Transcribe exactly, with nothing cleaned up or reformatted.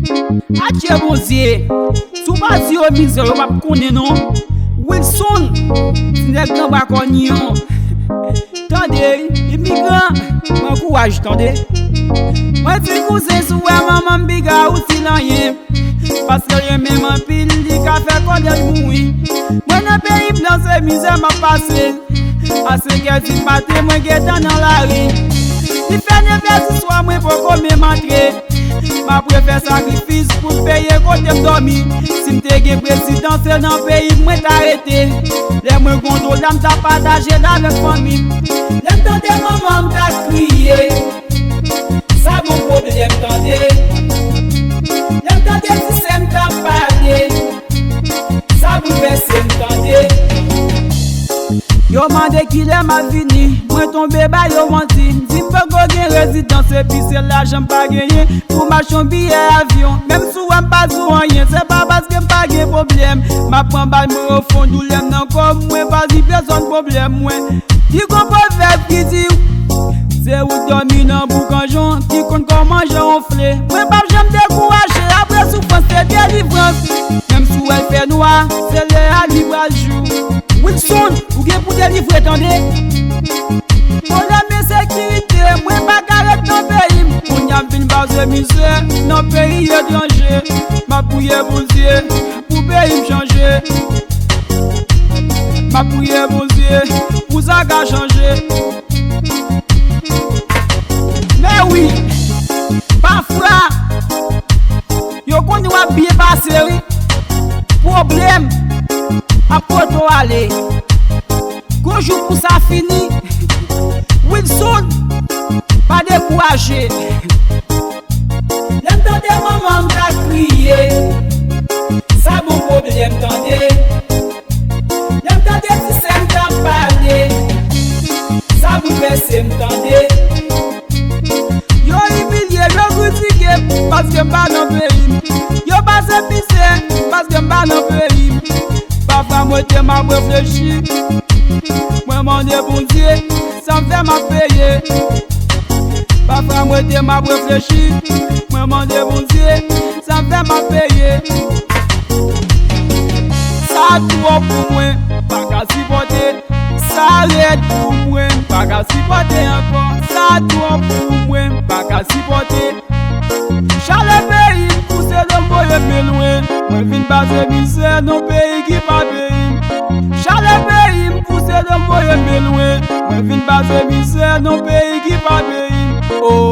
Adje Bondye, si w pa di yo mizè, yo p ap konnen non. Wilson, ti nèg nan bwa kònyon. Tande, imigran, pran kouraj, tande. Mwen di kouzen, si w wè manman m piga ou ti lanyen. Paske l renmen m anpil, li ka fè kòdèy mouri. Mwen nan peyi blan, se mizè m ap pase. A senkè di maten, mwen gentan nan lari. Li fè nevè di swa, mwen poko menm antre. M ap refè sakrifis pou m peye kote m dòmi. Si m te gen prezidan, se nan peyi m mwen ta rete. Lè mwen gon dola, m ta pataje l avèk fanmi m. Lè m tande manman m ta kriye, sa bon pwoblèm tande. Lè m tande ti sè m t ap pale, sa boulvèse m tande. Yo mande kilè m ap vini, mwen tonbe ba yo manti. M di m poko gen rezidans, epi se lajan m pa genyen pou m achte yon biyè avyon. Menm si w wè m pa di w anyen, se pa paske m pa gen pwoblèm. M ap pran bal mwen ofon doulè m nan kò m, mwen pa di pèsonn pwoblèm mwen. Li gon pwovèb ki di, se ou dòmi nan boukanjon ki konn kòman jan wonfle. Mwen p ap janm dekouraje, apre soufrans se delivrans. Menm si w wè l fè nwa, se lè a li pral jou. Wilson, ou gen pou delivre, tande. Pwoblèm ensekirite, mwen pa ka ret nan peyi m. Kounye a m vin pase mizè nan peyi etranje. M ap priye Bondye pou peyi m chanje. M ap priye Bondye pou sa ka chanje. Men wi, pafwa, yo konnen w ap byen pase, wi. Pwoblèm ap pote w ale. Gon jou pou sa fini. Wilson, pa dekouraje. Lè m tande manman m ta kriye, sa bon pwoblèm tande. Lè m tande ti sè m t ap pale, sa boulvèse m tande. Yo imilye m, yo kritike m, paske m pa nan peyi m. Yo pase mizè, paske m pa nan peyi m. Pafwa mwen te m ap reflechi, mwen mande Bondye, sa m fè m ap peye. Pafwa mwen te m ap reflechi, mwen mande Bondye, sa m fè m ap peye. Sa twòp pou mwen, m pa ka sipòte. Sa rèd pou mwen, m pa ka sipòte ankò. Sa twòp pou mwen, m pa ka sipòte. Chalè peyi m pouse l voye m byen lwen. Mwen vin pase mizè nan peyi ki pa peyi m. Chalè peyi m pouse l voye m byen lwen. Mwen vin pase mizè nan peyi ki pa peyi m. Oh.